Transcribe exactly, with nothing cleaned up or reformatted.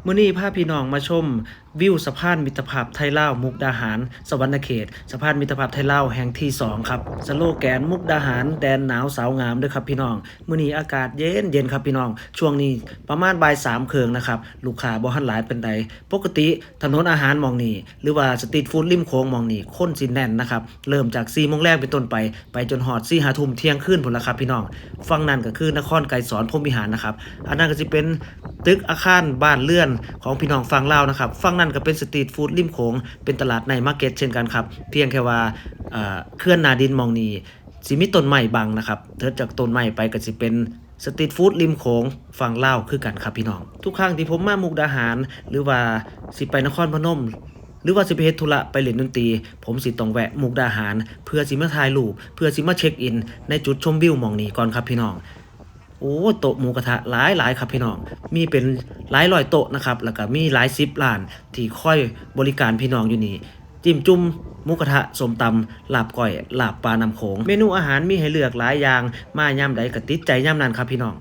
มื้อนี้พาพี่น้องมาชมวิวสะพานมิตรภาพไทยลาว มุกดาหาร สะหวันนะเขต สะพานมิตรภาพไทยลาวแห่งที่สองครับ สโลแกน มุกดาหารแดนหนาวสาวงามเด้อครับพี่น้อง มื้อนี้อากาศเย็นเย็นครับพี่น้อง ช่วงนี้ประมาณบ่ายสามครึ่งนะครับ ลูกค้าบ่ทันหลายปานใด ปกติถนนอาหารหม่องนี้ หรือว่าสตรีทฟู้ดริมโขงหม่องนี้ คนสิแน่นนะครับ เริ่มจากสี่โมงแลงเป็นต้นไป ไปจนฮอดสี่ห้าทุ่มเที่ยงคืนพู้นล่ะครับพี่น้อง ฝั่งนั้นก็คือนครไกรสอนพรหมวิหารนะครับ อันนั้นก็สิเป็นตึกอาคารบ้านเรือนของพี่น้องฝั่งลาวนะครับ ฝั่งนั้นก็เป็นสตรีทฟู้ดริมโขง เป็นตลาดไนท์มาร์เก็ตเช่นกันครับ เพียงแค่ว่า เอ่อ เขื่อนหน้าดินหม่องนี้ สิมีต้นไม้บังนะครับ เถิดจากต้นไม้ไปก็สิเป็นสตรีทฟู้ดริมโขงฝั่งลาวคือกันครับพี่น้อง ทุกครั้งที่ผมมามุกดาหาร หรือว่าสิไปนครพนม หรือว่าสิไปเฮ็ดธุระไปเล่นดนตรี ผมสิต้องแวะมุกดาหาร เพื่อสิมาถ่ายรูป เพื่อสิมาเช็คอินในจุดชมวิวหม่องนี้ก่อนครับพี่น้อง โอ้ โต๊ะหมูกระทะหลายหลายครับพี่น้อง มีเป็นหลายร้อยโต๊ะนะครับ แล้วก็มีหลายสิบร้านที่คอยบริการพี่น้องอยู่นี่ จิ้มจุ่ม หมูกระทะ ส้มตำ ลาบก้อย ลาบปลาน้ำโขง เมนูอาหารมีให้เลือกหลายอย่าง มายามใดก็ติดใจยามนั้นครับพี่น้อง